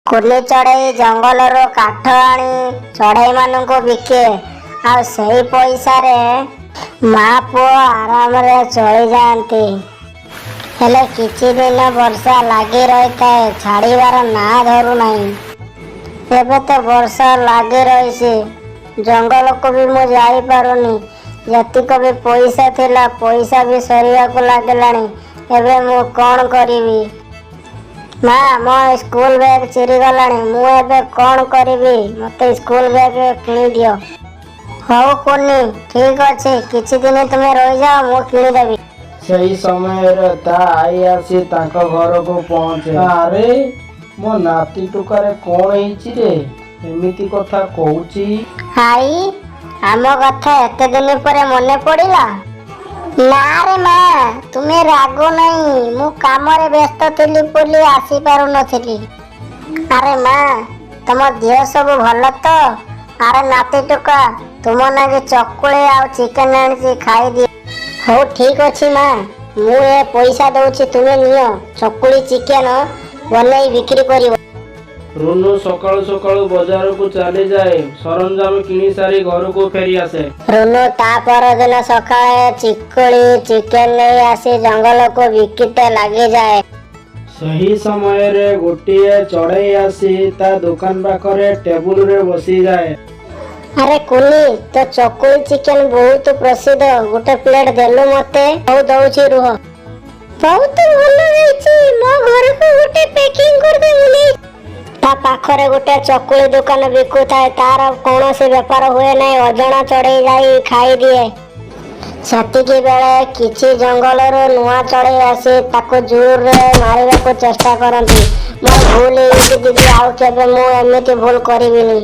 କୁନି ଚଢ଼େଇ ଜଙ୍ଗଲରୁ କାଠ ଆଣି ଚଢ଼େଇମାନଙ୍କୁ ବିକେ, ଆଉ ସେଇ ପଇସାରେ ମା ପୁଅ ଆରାମରେ ଚଳିଯାଆନ୍ତି। ହେଲେ କିଛି ଦିନ ବର୍ଷା ଲାଗି ରହିଥାଏ, ଛାଡ଼ିବାର ନାଁ ଧରୁନାହିଁ। ଏବେ ତ ବର୍ଷା ଲାଗି ରହିଛି, ଜଙ୍ଗଲକୁ ବି ମୁଁ ଯାଇପାରୁନି। ଯେତିକ ବି ପଇସା ଥିଲା, ପଇସା ବି ସରିବାକୁ ଲାଗିଲାଣି। ଏବେ ମୁଁ କ'ଣ କରିବି? ମା, ମୋ ସ୍କୁଲ ବ୍ୟାଗ ଚିରିଗଲାଣି। ମୁଁ ଏବେ କ'ଣ କରିବି? ମୋତେ ସ୍କୁଲ ବ୍ୟାଗ କିଣିଦିଅ। ହଉ କୁନି, ଠିକ ଅଛି। କିଛି ଦିନ ତୁମେ ରହିଯାଅ, ମୁଁ କିଣିଦେବି। ସେହି ସମୟରେ ତା ଆଈ ଆସି ତାଙ୍କ ଘରକୁ ପହଞ୍ଚେ। ଆରେ, ମୋ ନାତି ଟୋକାରେ କଣ ହେଇଛି ରେ, ଏମିତି କଥା କହୁଛି? ଆଈ, ଆମ କଥା ଏତେ ଦିନ ପରେ ମନେ ପଡ଼ିଲା? ନା ରେ ମା, ତୁମେ ରାଗ ନାହିଁ। ମୁଁ କାମରେ ବ୍ୟସ୍ତ ଥିଲି ବୋଲି ଆସିପାରୁନଥିଲି। ଆରେ ମା, ତମ ଦେହ ସବୁ ଭଲ ତ? ଆରେ ନାତି ଟୋକା, ତୁମ ନାଗି ଚକୁଳି ଆଉ ଚିକେନ ଆଣିଛି, ଖାଇଦିଅ। ହଉ, ଠିକ ଅଛି ମା। ମୁଁ ଏ ପଇସା ଦଉଛି, ତୁମେ ନିଅ, ଚକୁଳି ଚିକେନ ବନେଇ ବିକ୍ରି କରିବ। ରୁନୁ ସକାଳୁ ସକାଳୁ ବଜାରକୁ ଚାଲିଯାଏ। ସରଞ୍ଜାମ କିଣି ସାରି ଘରକୁ ଫେରି ଆସେ। ରୁନୁ ତା ପରଦିନ ସକାଳେ ଚିକୁଳି ଚିକେନ ନେଇ ଆସି ଜଙ୍ଗଲକୁ ବିକିତେ ଲାଗିଯାଏ। ସେହି ସମୟରେ ଗୋଟିଏ ଚଢ଼େଇ ଆସି ତା ଦୋକାନ ପାଖରେ ଟେବୁଲରେ ବସିଯାଏ। ଆରେ କୁନି, ତୋ ଚକୁଳି ଚିକେନ ବହୁତ ପ୍ରସିଦ୍ଧ। ଗୋଟେ ପ୍ଲେଟ ଦେଲୁ ମତେ। ହଉ, ଦଉଛି ରୁହ। ବହୁତ ଭଲ ହେଇଛି। ମୋ ଘରକୁ ଗୋଟେ ପ୍ୟାକିଂ କରିଦେ, ମୁଁ ନେଇ। ତା ପାଖରେ ଗୋଟେ ଚକୁଳି ଦୋକାନ ବିକୁଥାଏ। ତାର କୌଣସି ବେପାର ହୁଏ ନାହିଁ। ଅଜଣା ଚଢ଼େଇ ଯାଇ ଖାଇଦିଏ। ସେତିକି ବେଳେ କିଛି ଜଙ୍ଗଲରୁ ନୂଆ ଚଢ଼େଇ ଆସି ତାକୁ ଜୋରରେ ମାରିବାକୁ ଚେଷ୍ଟା କରନ୍ତି। ମୋର ଭୁଲ ହେଇଛି ଦିଦି, ଆଉ କେବେ ମୁଁ ଏମିତି ଭୁଲ କରିବିନି।